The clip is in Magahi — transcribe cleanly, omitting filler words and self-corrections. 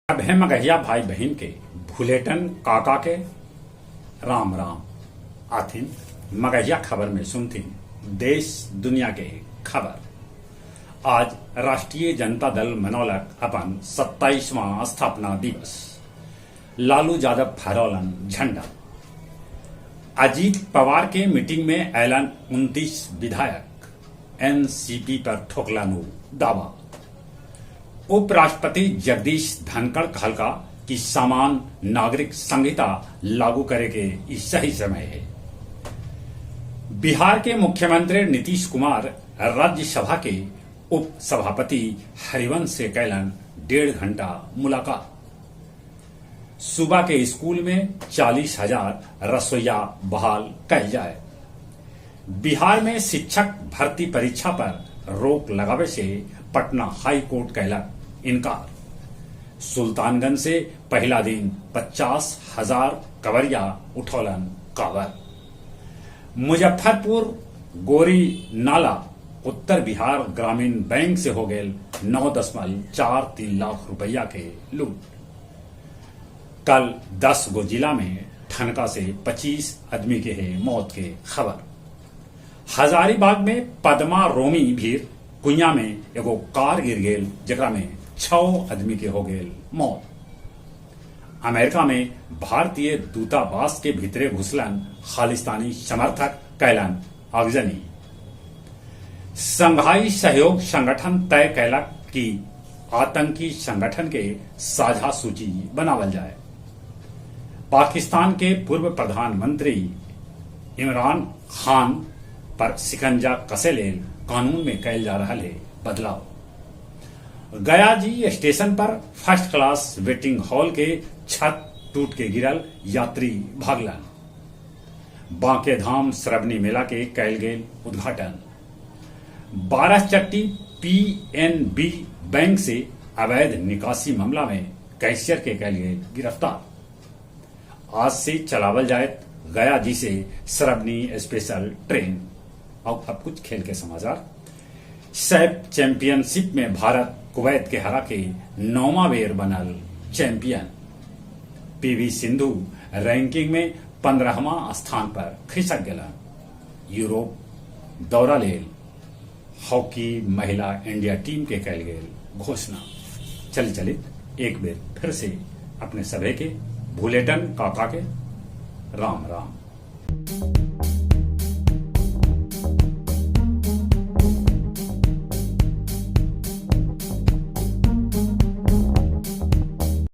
सभे मगहिया भाई बहिन के भुलेटन काका के राम राम। आथिन मगहिया खबर में सुनथिन देश दुनिया के खबर। आज राष्ट्रीय जनता दल मनौलक अपन 27वां स्थापना दिवस। लालू यादव फहरौलन झंडा। अजीत पवार के मीटिंग में अयलन 29 विधायक। एनसीपी पर ठोकलन ऊ दावा। उपराष्ट्रपति जगदीश धनखड़ कहलका कि समान नागरिक संहिता लागू करे के ई सही समय हे। बिहार के मुख्यमंत्री नीतीश कुमार राज्यसभा के उप सभापति हरिवंश से कैलन 1.5 घंटा मुलाकात। सूबा के स्कूल में 40,000 रसोईया बहाल कैल जाए। बिहार में शिक्षक भर्ती परीक्षा पर रोक लगावे से पटना हाई कोर्ट कैलक इनकार। सुल्तानगंज से पहला दिन 50,000 कवरिया उठौलन कावर। मुजफ्फरपुर गोरी नाला उत्तर बिहार ग्रामीण बैंक से हो गेल 9.43 लाख रुपया के लूट। कल 10 गो जिला में ठनका से 25 आदमी के है मौत के खबर। हजारीबाग में पदमा रोमी भीर कुइया में एगो कार गिर गेल जेकरा में 6 आदमी के हो गेल मौत। अमेरिका में भारतीय दूतावास के भीतरे घुसलन खालिस्तानी समर्थक कैलन आगजनी। शंघाई सहयोग संगठन तय कैलक कि आतंकी संगठन के साझा सूची बनावल जाए। पाकिस्तान के पूर्व प्रधानमंत्री इमरान खान पर शिकंजा कसे लेल कानून में कैल जा रहा है बदलाव। गया जी स्टेशन पर फर्स्ट क्लास वेटिंग हॉल के छत टूट के गिरल, यात्री भागलन। बांके धाम श्रवणी मेला के कैल गेल उद्घाटन। बारहचट्टी पीएनबी बैंक से अवैध निकासी मामला में कैशियर के कैल गेल गिरफ्तार। आज से चलावल जाए गया जी से श्रवणी स्पेशल ट्रेन। और अब कुछ खेल के समाचार। सैफ चैंपियनशिप में भारत कुवैत के हरा के 9वां बेर बनल चैंपियन। पीवी सिंधु रैंकिंग में 15वां स्थान पर खिसक गेलन। यूरोप दौरा लेल हॉकी महिला इंडिया टीम के कैल गेल घोषणा। चल चलित एक बेर फिर से अपने सभे के भुलेटन काका के राम राम।